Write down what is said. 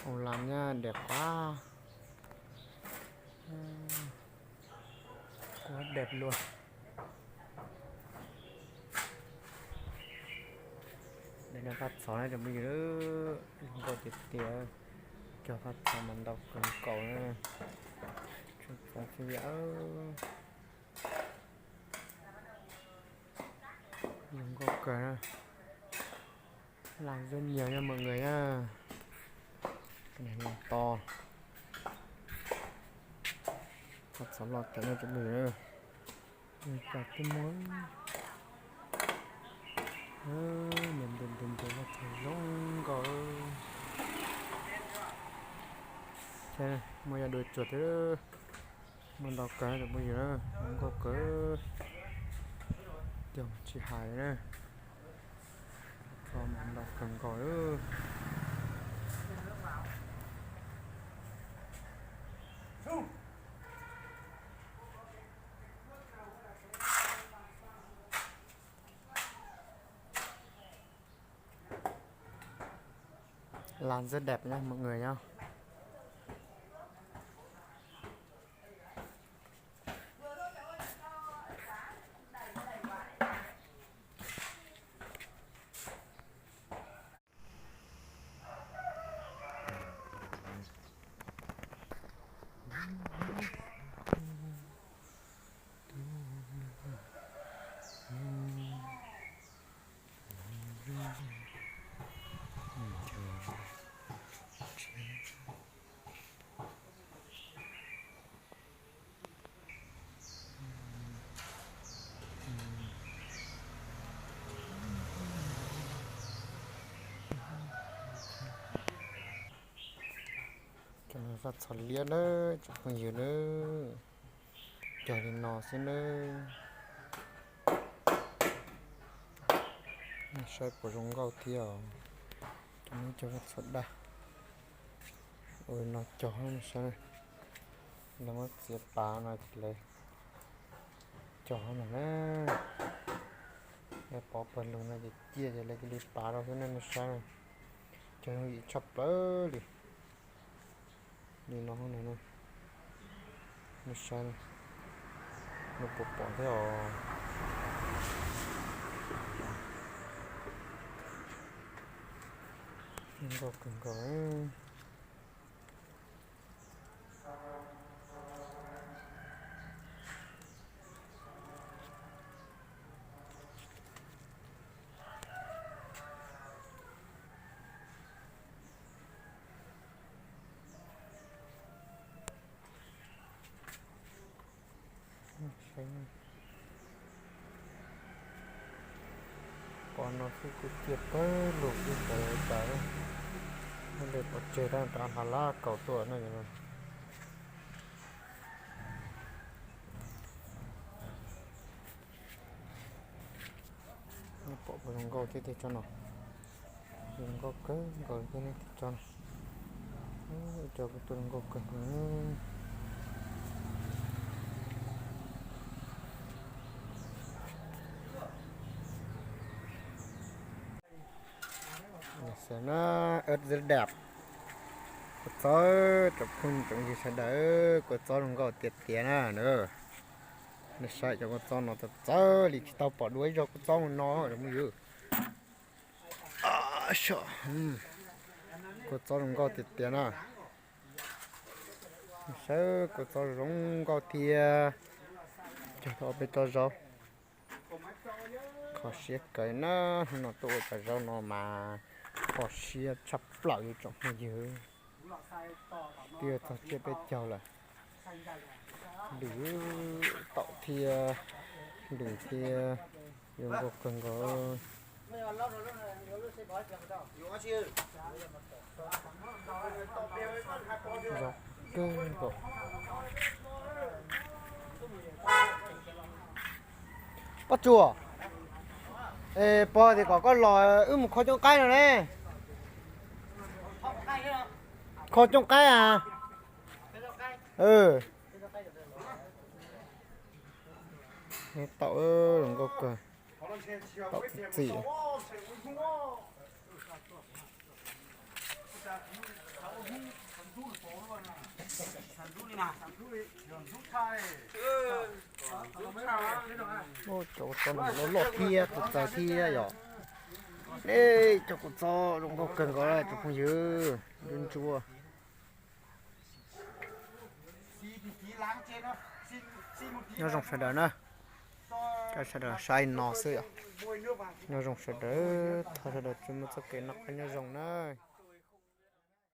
Ua las nyab deb qab, qab deb luaj. Deb no faj txhov na cov phooj ywg, zoo nkauj tiag tiag. Cog faj txhov mas ntau kawg nkaus na. Tsoom txov xwb yam, zoo nkauj kawg na. Las rất nhiều nha mọi người nhá. Cái này là to. Faj txhov loj cov no cov phooj ywg. Cov twb muab ntu ntu ntu faj txhov zoo nkauj. Muaj yog dua tsuag thiab. Muaj ntau kawg cov phooj ywg na, zoo nkauj kawg. Cog tsis hais na. Txhov mas ntau kawg nkaus. Lan rất đẹp nhá mọi người nhá. Cov no faj txhov liab nawb cov phooj ywg nawb. Cog li no xwb nawb. Nej saib puas zoo nkauj thiab os. Cov no cog faj txhov daj. Ua li no cog nej saib. Lawv muab txiav pas no ces lawv cog no na. Lawv pov pawg lug no ces ciaj ces lawv cia li pas rau xwb nej saib. Cog zoo yim tshaj plaws li. Li no, nej saib, nej puas pom thiab os. Zoo nkauj kawg nkaus. Pov no xwb kuj ciaj pawg lug xwb tas tas. Muab de pov tseg tag rov hla lab kaum tuaj na. Nej pom puas zoo nkauj thiab tej tsob no. Zoo nkauj kawg nkaus thiab nej tej tsob no. Ib co kuj tuaj zoo nkauj kawg nkaus. Xav na, ớt rất đẹp. Kua txob, tsoom phooj tsoom ywg sawv daws, kua txob zoo nkauj tiag tiag na. Nej saib cov kua txob no txawv txawv li, tsis tau pom dua ib zaug kua txob mus no cov phooj ywg. Kua txob zoo nkauj tiag tiag na. Saib kua txob zoo nkauj tiag. Cog tau peb tsob zaub. Kho siab kawg na, hnub no tuaj ua cov zaub no mas kho siab tshaj plaws li tsoom phooj ywg. Twb yuav txog tsiab peb caug lawm. Lwm taum thiab, lwm thiab, zoo nkauj kawg nkaus. Zoo kawg nkaus. Pob tsuas, es pog tias kom koj los wb mus kho cooj qaib no ne. Kho cooj qaib a. Taum zoo nkauj kawg, taum txim txim. Cov kua txob no loj loj thiab txaws txaws thiab yom. Nej, cov kua txob zoo nkauj kawg nkaus cov phooj ywg, ntsuab ntsuab. Nyob zoo sawv daws na, coj sawv daws saib no xwb yom. Nyob zoo sawv daws, thov sawv daws tsuas muaj txoj kev noj qab nyob zoo na.